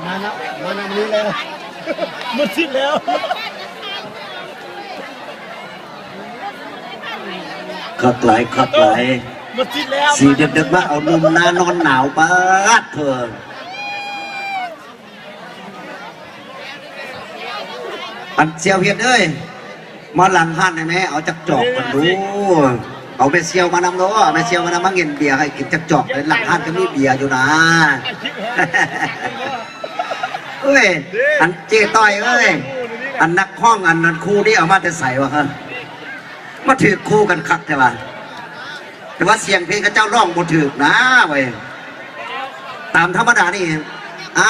ມານຳ ມານຳນີ້ແລ້ວ ໝົດສິດແລ້ວ ຄັກຫຼາຍ ຄັກຫຼາຍ ໝົດສິດແລ້ວ ສີເດັກໆ ມາເອົາໜຸ່ມນານອນໜາວ ປາດເທີ. ອັນສ່ຽວເພັດເອີຍ ມາຫຼັງຮ້ານໃຫ້ແມ່ ເອົາຈັກຈອກກັນດູ ເອົາແມ່ສ່ຽວມານຳໂລດ ເອົາແມ່ສ່ຽວມານຳ ມາເຫງັນເບຍໃຫ້ກິນຈັກຈອກ ໃນຫຼັງຮ້ານກໍມີເບຍຢູ່ນາ. ເອີຍ ອັນເຈ້ຕ້ອຍເອີຍ ອັນນັກຮ້ອງ ອັນນັ້ນຄູ່ນີ້ເອົາມາແຕ່ໃສວະ ມາຖືກຄູ່ກັນຄັກແທ້ວະ ແຕ່ວ່າສຽງເພງເຂົາເຈົ້າຮ້ອງບໍ່ຖືກນາເວີຍ ຕາມທຳມະດານີ້ ອາ